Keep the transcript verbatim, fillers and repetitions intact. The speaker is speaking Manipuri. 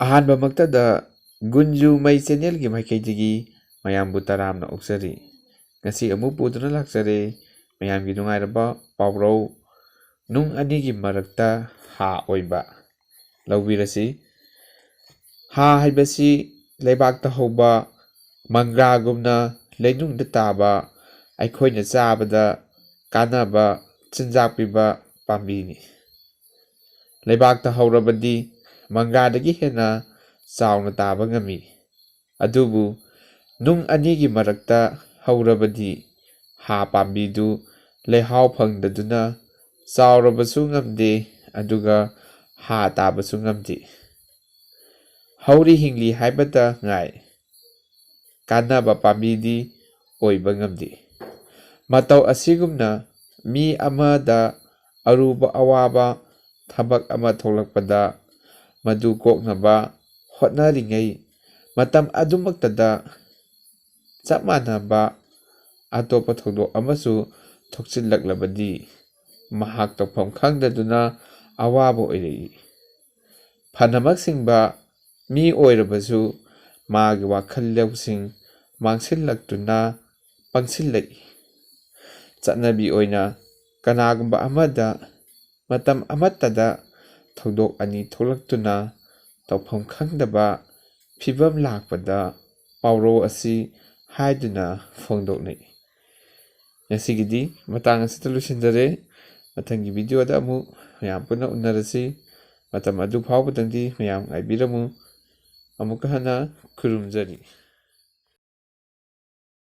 ꯑꯍꯥꯟꯕꯃꯛꯇꯗ ꯒꯨꯟꯖꯨ ꯃꯩ ꯆꯦꯅꯦꯜꯒꯤ ꯃꯥꯏꯀꯩꯗꯒꯤ ꯃꯌꯥꯝꯕꯨ ꯇꯔꯥꯝꯅ ꯑꯣꯛꯆꯔꯤ꯫ ꯉꯁꯤ ꯑꯃꯨꯛ ꯄꯨꯗꯨꯅ ꯂꯥꯛꯆꯔꯦ ꯃꯌꯥꯝꯒꯤ ꯅꯨꯡꯉꯥꯏꯔꯕ ꯄꯥꯎꯔꯧ, ꯅꯨꯡ ꯑꯅꯤꯒꯤ ꯃꯔꯛꯇ ꯍꯥ ꯑꯣꯏꯕ꯫ ꯂꯧꯕꯤꯔꯁꯤ꯫ ꯍꯥ ꯍꯥꯏꯕꯁꯤ ꯂꯩꯕꯥꯛꯇ ꯍꯧꯕ ꯃꯪꯒ꯭ꯔꯥꯒꯨꯝꯅ ꯂꯩꯅꯨꯡꯗ ꯇꯥꯕ, ꯑꯩꯈꯣꯏꯅ ꯆꯥꯕꯗ ꯀꯥꯟꯅꯕ ꯆꯤꯟꯖꯥꯛ ꯄꯤꯕ ꯄꯥꯝꯕꯤꯅꯤ꯫ ꯂꯩꯕꯥꯛꯇ ꯍꯧꯔꯕꯗꯤ ꯃꯪꯒ꯭ꯔꯥꯗꯒꯤ ꯍꯦꯟꯅ ꯆꯥꯎꯅ ꯇꯥꯕ ꯉꯝꯃꯤ꯫ ꯑꯗꯨꯕꯨ ꯅꯨꯡ ꯑꯅꯤꯒꯤ ꯃꯔꯛꯇ ꯍꯧꯔꯕꯗꯤ ꯍꯥ ꯄꯥꯝꯕꯤꯗꯨ ꯂꯩꯍꯥꯎ ꯐꯪꯗꯗꯨꯅ ꯆꯥꯎꯔꯕꯁꯨ ꯉꯝꯗꯦ, ꯑꯗꯨꯒ ꯍꯥ ꯇꯥꯕꯁꯨ ꯉꯝꯗꯦ꯫ ꯍꯧꯔꯤ ꯍꯤꯡꯂꯤ ꯍꯥꯏꯕꯇ ꯉꯥꯏ, ꯀꯥꯟꯅꯕ ꯄꯥꯝꯕꯤꯗꯤ ꯑꯣꯏꯕ ꯉꯝꯗꯦ꯫ ꯃꯇꯧ ꯑꯁꯤꯒꯨꯝꯅ ꯃꯤ ꯑꯃꯗ ꯑꯔꯨꯕ ꯑꯋꯥꯕ ꯊꯕꯛ ꯑꯃ ꯊꯣꯛꯂꯛꯄꯗ ꯃꯗꯨ ꯀꯣꯛꯅꯕ ꯍꯣꯠꯅꯔꯤꯉꯩ ꯃꯇꯝ ꯑꯗꯨꯃꯛꯇꯗ ꯆꯞ ꯃꯥꯟꯅꯕ ꯑꯇꯣꯞꯄ ꯊꯧꯗꯣꯛ ꯑꯃꯁꯨ ꯊꯣꯛꯆꯤꯜꯂꯛꯂꯕꯗꯤ ꯃꯍꯥꯛ ꯇꯧꯐꯝ ꯈꯪꯗꯗꯨꯅ ꯑꯋꯥꯕ ꯑꯣꯏꯔꯛꯏ꯫ ꯐꯅꯃꯛ ꯁꯤꯡꯕ ꯃꯤ ꯑꯣꯏꯔꯕꯁꯨ ꯃꯥꯒꯤ ꯋꯥꯈꯜ ꯂꯧꯁꯤꯡ ꯃꯥꯡꯁꯤꯜꯂꯛꯇꯨꯅ ꯄꯪꯁꯤꯜꯂꯛꯏ꯫ ꯆꯠꯅꯕꯤ ꯑꯣꯏꯅ ꯀꯅꯥꯒꯨꯝꯕ ꯑꯃꯗ ꯃꯇꯝ ꯑꯃꯠꯇꯗ ꯊꯧꯗꯣꯛ ꯑꯅꯤ ꯊꯣꯛꯂꯛꯇꯨꯅ ꯇꯧꯐꯝ ꯈꯪꯗꯕ ꯐꯤꯕꯝ ꯂꯥꯛꯄꯗ ꯄꯥꯎꯔꯧ ꯑꯁꯤ ꯍꯥꯏꯗꯨꯅ ꯐꯣꯡꯗꯣꯛꯅꯩ꯫ ꯉꯁꯤꯒꯤꯗꯤ ꯃꯇꯥꯡ ꯑꯁꯤꯗ ꯂꯣꯏꯁꯤꯟꯖꯔꯦ꯫ ꯃꯊꯪꯒꯤ ꯚꯤꯗꯤꯑꯣꯗ ꯑꯃꯨꯛ ꯃꯌꯥꯝ ꯄꯨꯟꯅ ꯎꯅꯔꯁꯤ꯫ ꯃꯇꯝ ꯑꯗꯨ ꯐꯥꯎꯕꯗꯪꯗꯤ ꯃꯌꯥꯝ ꯉꯥꯏꯕꯤꯔꯝꯃꯨ꯫ ꯑꯃꯨꯛꯀ ꯍꯟꯅ ꯈꯨꯔꯨꯝꯖꯔꯤ꯫